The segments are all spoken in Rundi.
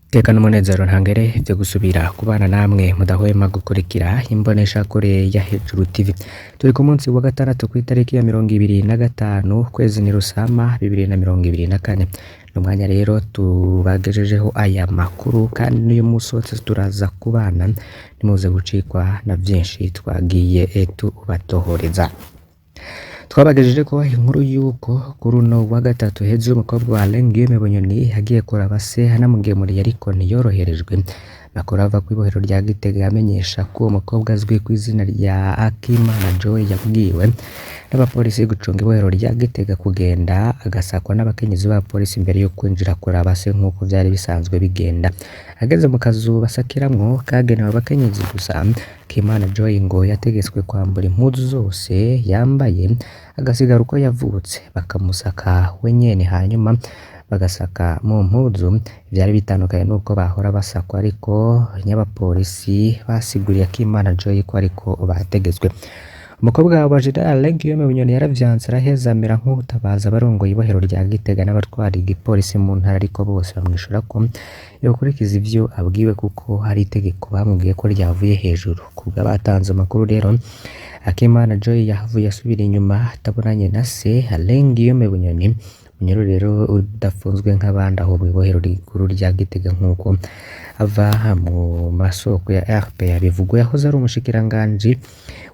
Iteka n'umunezero ntangere vyo gusubira kubana namwe mudahwema gukurikira imboneshakure ya Hejuru TV. Turi ku munsi wa gatandatu kw'itariki ya 25 ukwezi ni Rusama 2024. N'umwanya rero tubagejejeho aya makuru kandi n'uyu munsi wose turaza kubana, ntimuze gucikwa na vyinshi twagiye tubatohoreza. Twabagejeje ko inkuru y'uko kuri uno wa gatatu heze umukobwa wa Alain Guillaume Bunyoni yagiye kuraba se anamugemuriye ariko ntiyoroherejwe. Amakuru ava kw'ibohero rya Gitega amenyesha ko uwo mukobwa azwi kw'izina rya Akimana Joy yabwiwe n'abapolisi gucunga ibohero rya Gitega kugenda agasakwa n'abakenyezi b'abapolisi imbere yo kwinjira kuraba se nk'uko vyari bisanzwe bigenda. Ageze mu kazu basakiramwo kagenewe abakenyezi gusa, Akimana Joy ngo yategetswe kwambura impuzu zose yambaye agasigara uko yavutse, bakamusaka we nyene hanyuma bagasaka mu mpuzu. Vyari bitandukanye n'uko bahora basakwa ariko nyabapolisi basiguriye Akimana Joy ko ariko bategetswe. Umukobwa wa General Alain Guillaume Bunyoni yaravyanse araheza amera nk'uwutabaza abarongoye ibohero rya Gitega n'abatwara igipolisi mu ntara, ariko bose bamwishura ko yokurikiza ivyo abwiwe kuko hari itegeko bamubwiye ko ryavuye hejuru. Kubw'abatanze amakuru rero, Akimana Joy yahavuye asubira inyuma atabonanye na se Alain Guillaume Bunyoni. Bunyoni rero udafunzwe nk'abandi aho mw'ibohero rikuru rya Gitega nk'uko ava mu masoko ya RPA bivugwa, yahoze ari umushikiranganji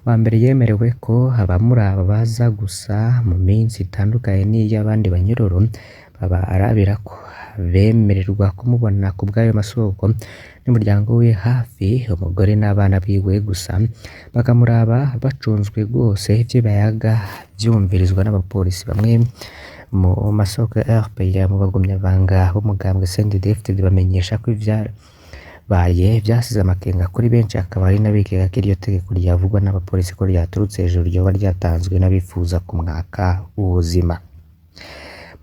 wa mbere yemerewe ko abamuraba baza gusa mu minsi itandukanye n'iy'abandi banyororo baba arabira ko bemererwa kumubona ku bw'ayo masoko n'umuryango we hafi, umugore n'abana biwe gusa, bakamuraba bacunzwe rwose, ivyo bayaga vyumvirizwa n'abapolisi. Bamwe mu masoko ya RPA mu bagumyabanga b'umugambwe CNDD-FDD bamenyesha ko ivyabaye vyasize amakenga kuri benshi, akaba ari n'abikeka ko iryo tegeko ryavugwa n'abapolisi ko ryaturutse hejuru ryoba ryatanzwe n'abifuza kumwaka ubuzima.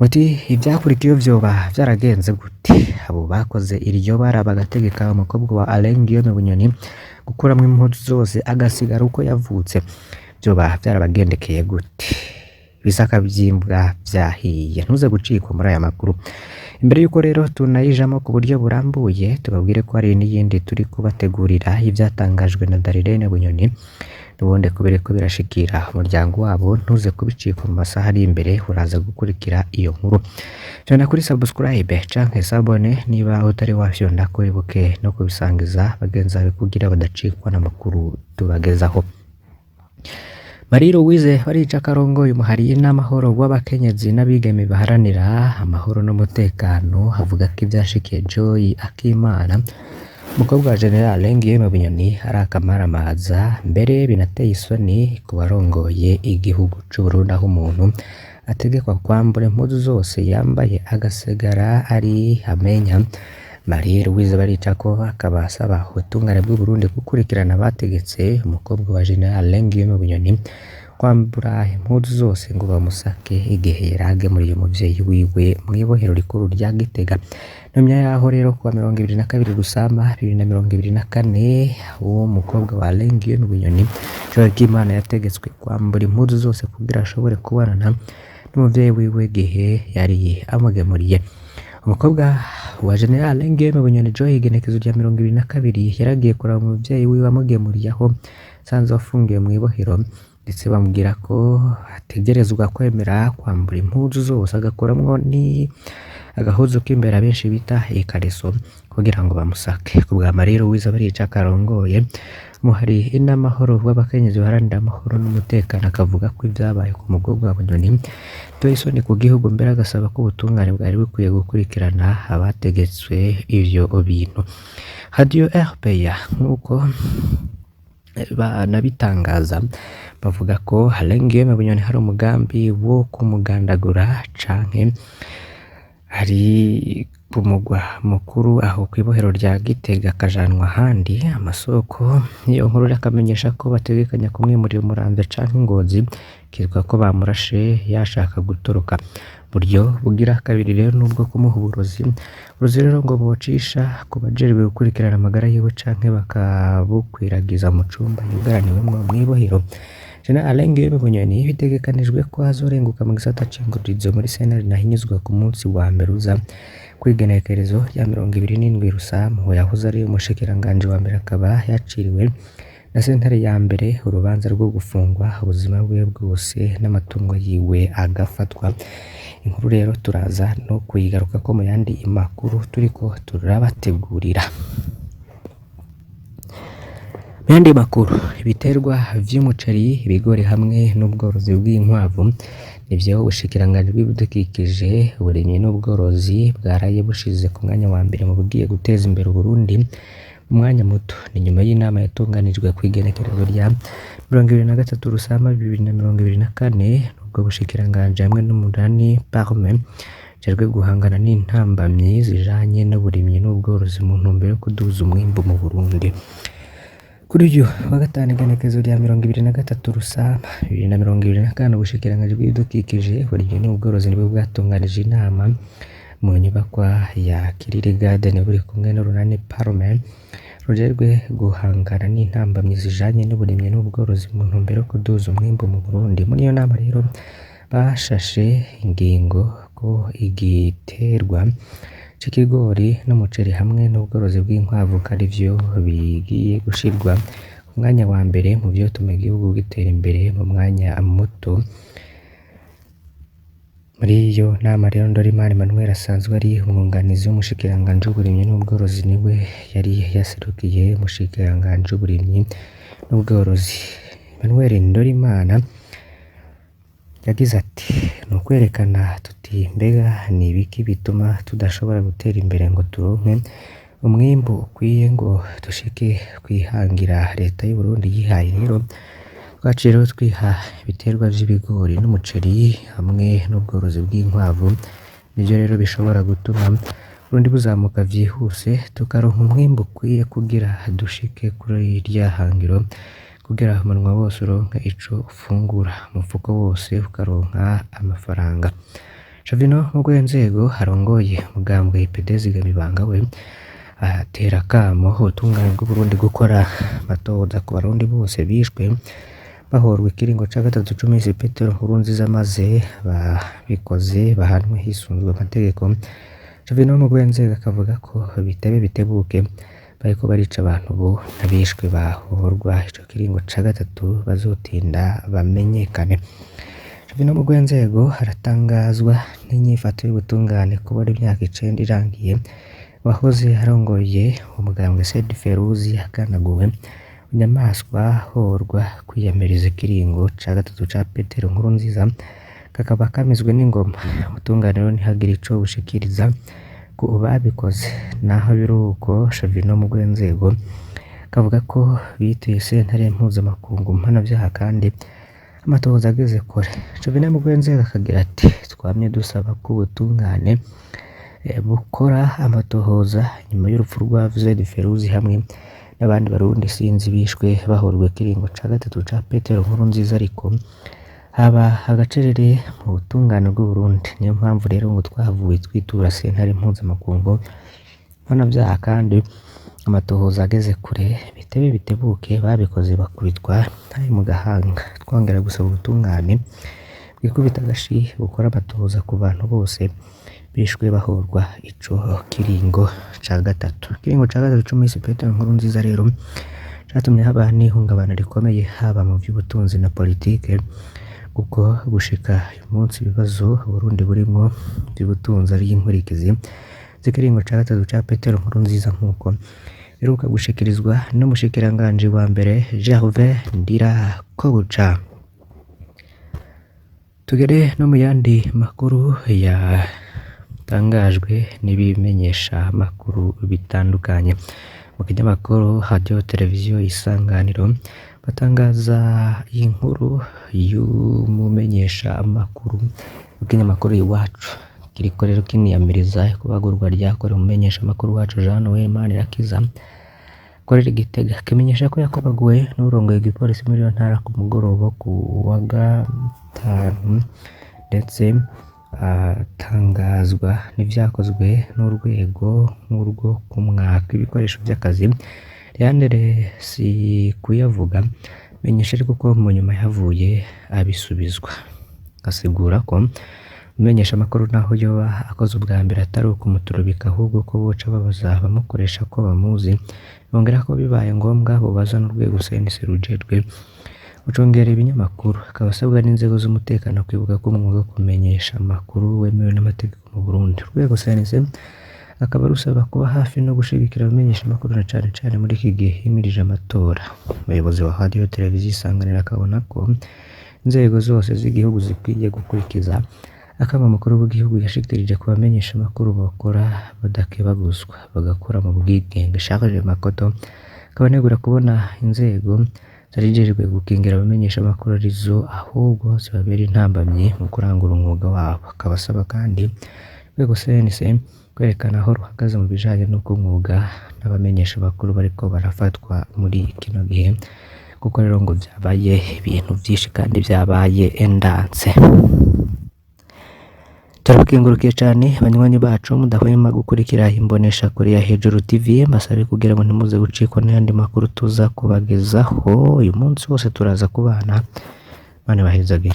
Muti ivyakurikiye vyoba vyaragenze gute? Abo bakoze iryo bara bagategeka umukobwa wa Alain Guillaume Bunyoni gukuramwo impuzu zose agasigara uko yavutse, vyoba vyarabagendekeye gute? Ibisaka vy'imbwa vyahiye, ntuze gucikwa muri aya makuru. Imbere yuko rero tunayijamo ku buryo burambuye, tubabwire ko hari n'iyindi turi kubategurira ivyatangajwe na Darirene Bunyoni n'ubundi kubera ko birashikira umuryango wabo, ntuze kubicikwa mu masaha ari imbere, uraza gukurikira iyo nkuru. Fyonda kuri subscribe canke s'abonner niba utari wafyonda, wibuke no kubisangiza bagenzi bawe kugira badacikwa n'amakuru tubagezaho. Marie Louise Barica Karongoye umuhari n'amahoro w'abakenyezi n'abigeme baharanira amahoro n'umutekano avuga ko ivyashikiye Joy Akimana umukobwa wa General Alain Guillaume Bunyoni ari akamaramaza, mbere binateye isoni ku barongoye igihugu c'Uburundi, aho umuntu ategekwa kwambura impuzu zose yambaye agasigara ari amenya. Marie Louise Baricako akaba asaba ubutungane bw'Uburundi gukurikirana abategetse umukobwa wa General Alain Guillaume Bunyoni kwambura impuzu zose ngo bamusake igihe yari agemuriye umuvyeyi wiwe mw'ibohero rikuru rya Gitega. Nyuma yaho rero kuwa 22 Rusama 2024, uwo mukobwa wa Alain Guillaume Bunyoni Joy Akimana yategetswe kwambura impuzu zose kugira ashobore kubonana n'umuvyeyi wiwe gihe yari amugemuriye. Umukobwa wa General Alain Guillaume Bunyoni Joy, igenekezo rya 22, yaragiye kuraba umuvyeyi wiwe amugemuriye aho asanzwe afungiwe mw'ibohero, ndetse bamubwira ko ategerezwa kwemera kwambura impuzu zose agakuramwo ni agahuzu k'imbere abenshi bita ikareso kugira ngo bamusake. Ku bwa Marie Louise Barica karongoye muhari inamahoro w'abakenyezi baharanira amahoro n'umutekano, akavuga ko ivyabaye ku mukobwa wa Bunyoni biteye isoni ku gihugu, mbere agasaba ko ubutungane bwari bukwiye gukurikirana abategetswe ivyo bintu. Radio RPA nk'uko banabitangaza bavuga ko Alain Guillaume Bunyoni hari umugambi wo kumugandagura canke ari ku mugwa mukuru aho kw'ibohero rya Gitega akajanwa ahandi. Amasoko iyo nkuru akamenyesha ko bategekanya kumwimurira Muramvya canke Ngozi, kitwa ko bamurashe yashaka gutoroka. Buryo bugira kabiri rero nubwo kumuha uburozi, uburozi rero ngo bocisha ku bajejwe gukurikirana amagara yiwe canke bakabukwiragiza mu cumba yugaraniwemwo mw'ibohero. General Alain Guillaume Bunyoni bitegekanijwe ko azorenguka mu gisata c'ingururizo muri sentare Ntahinyuzwa ku munsi wa mbere uza kw'igenekerezo rya 27 Rusama. Uwo yahoze ari umushikiranganji wa mbere akaba yaciriwe na sentare ya mbere urubanza rwo gufungwa ubuzima bwiwe bwose n'amatungo yiwe agafatwa. Inkuru rero turaza no kuyigarukako mu yandi makuru turiko turabategurira. Mu yandi makuru, ibiterwa vy'umuceri, ibigori hamwe n'ubworozi bw'inkwavu nivyo ubushikiranganji bw'ibidukikije, uburimyi n'ubworozi bwaraye bushize ku mwanya wa mbere mu bugiye guteza imbere Uburundi mu mwanya muto. Ni nyuma y'inama yatunganijwe kw'igenekerezo rya 23 Rusama 2024 n'ubwo bushikiranganji hamwe n'umunani Parme ujejwe guhangana n'intambamyi zijanye n'uburimyi n'ubworozi mu ntumbero yo kuduza umwimbu mu Burundi. Kuri uyu wa gatanu igenekerezo rya 23 Rusama 2024, ubushikiranganji bw'ibidukikije, uburimyi n'ubworozi nibwo bwatunganije inama mu nyubakwa ya Kiriri Garden buri kumwe n'urunani Parme rujejwe guhangana n'intambamyi zijanye n'uburimyi n'ubworozi mu ntumbero yo kuduza umwimbu mu Burundi. Muri iyo nama rero bashashe ingingo ko igiterwa c'ikigori n'umuceri hamwe n'ubworozi bw'inkwavu ko arivyo bigiye gushirwa ku mwanya wa mbere mu vyotuma igihugu gitera imbere mu mwanya muto. Muri iyo nama rero Ndorimana Emmanuel asanzwe ari umwunganizi w'umushikiranganji w'uburimyi n'ubworozi niwe yari yaserukiye umushikiranganji w'uburimyi n'ubworozi. Emmanuel Ndorimana yagize ati: "Ni ukwerekana tuti mbega ni ibiki bituma tudashobora gutera imbere ngo turonke umwimbu ukwiye ngo dushike kwihangira leta y'Uburundi yihaye. Rero twaciye rero twiha ibiterwa vy'ibigori n'umuceri hamwe n'ubworozi bw'inkwavu, nivyo rero bishobora gutuma Uburundi buzamuka vyihuse tukaronka umwimbu ukwiye kugira dushike kuri rya hangiro, kugira umunwa wose uronke ico ufungura, umufuko wose ukaronka amafaranga." Javino Mugwenzego arongoye umugambwe IPD Zigamibanga we atera akamo ubutungane bw'Uburundi gukora amatohoza ku barundi bose bishwe bahorwa ikiringo ca gatatu c'umisi Petero Nkurunziza, maze babikoze bahanwe hisunzwe amategeko. Javino Mugwenzego akavuga ko bitebe bitebuke bariko barica abantu ubu n'abishwe bahorwa ico kiringo ca gatatu bazotinda bamenyekane. Javino Mugwenzego aratangazwa n'inyifato y'ubutungane kubona imyaka 9 irangiye uwahoze arongoye umugambwe Said Feruzi aganaguwe inyamaswa ahorwa kwiyamiriza ikiringo ca gatatu ca Petero Nkurunziza kakaba kamizwe n'ingoma. Ubutungane rero ntihagire ico bushikiriza ku babikoze. Naho biruko, Chavino Mugwenzego kavuga ko bituye sentare mpuzamakungu mpanavyaha kandi amatohoza ageze kure. Chavino Mugwenzego akagira ati: "Twamye dusaba ko ubutungane bukora amatohoza nyuma y'urupfu rwa Zed Feruzi hamwe n'abandi barundi sinzi bishwe bahorwa ikiringo ca gatatu ca Petero Nkurunziza, ariko haba agacerere mu butungane bw'Uburundi. Niyo mpamvu rero ngo twahavuye twitura sentare mpuzamakungu mpanavyaha kandi amatohoza ageze kure, bitebe bitebuke babikoze bakubitwa ntaye mu gahanga. Twongera gusaba ubutungane bwikubita agashi bukora amatohoza ku bantu bose bishwe bahorwa ico kiringo ca gatatu." Ikiringo ca gatatu c'umisi Petero Nkurunziza rero catumye haba n'ihungabana rikomeye haba mu vy'ubutunzi na politike, kuko gushika uyu munsi ibibazo Uburundi burimwo vy'ubutunzi ari inkurikizi z'ikiringo ca gatatu ca Petero Nkurunziza, nk'uko biheruka gushikirizwa n'umushikiranganji wa mbere Gervais Ndirakobuca. Tugere no mu yandi makuru yatangajwe n'ibimenyesha makuru bitandukanye. Mu kinyamakuru Radio Televiziyo Isanganiro batangaza inkuru y'umumenyesha makuru w'ikinyamakuru Iwacu kiriko rero kiniyamiriza ikubagurwa ryakorewe umumenyesha makuru wacu Jean Noel Manirakiza akorera i Gitega, kimenyesha ko yakubaguwe n'urongoye igipolisi muri iyo ntara ku mugoroba ku wa gatanu, ndetse atangazwa n'ivyakozwe n'urwego nk'urwo kumwaka ibikoresho vy'akazi. Leandre Sikuyavuga Menyesha ariko ko mu nyuma yahavuye abisubizwa. Asigura ko umumenyesha amakuru naho yoba akoze ubwa mbere atari ukumuturubika ahubwo ko boca babaza abamukoresha ko bamuzi, bongera ko bibaye ngombwa bobaza n'urwego CNC rujejwe gucungera ibinyamakuru. Akaba asabwa n'inzego z'umutekano kwibuka ko umwuga wo kumenyesha amakuru wemewe n'amategeko mu Burundi. Urwego CNC akaba rusaba kuba hafi no gushigikira abamenyesha amakuru na cane cane muri iki gihe himirije amatora. Umuyobozi wa Radio Televiziyo Isanganiro akabona ko inzego zose z'igihugu zikwiye gukurikiza akama umukuru w'igihugu yashikirije ku bamenyesha amakuru bakora badakebaguzwa, bagakora mu bwigenge. Charles Makoto akaba anegura kubona inzego zarijejwe gukingira abamenyesha amakuru arizo ahubwo zibabera intambamyi mu kurangura umwuga wabo. Akaba asaba kandi urwego CNC kwerekana aho ruhagaze mu bijanye n'uko umwuga n'abamenyesha amakuru bariko barafatwa muri kino gihe, kuko rero ngo vyabaye ibintu vyinshi kandi vyabaye ndanse. Turabakengurukiye cane banywanyi bacu mudahwema gukurikira imboneshakure ya Hejuru TV, mbasabe kugira ngo ntimuze gucikwa n'ayandi makuru tuza kubagezaho uyu munsi wose turaza kubana. Imana ibahezagire.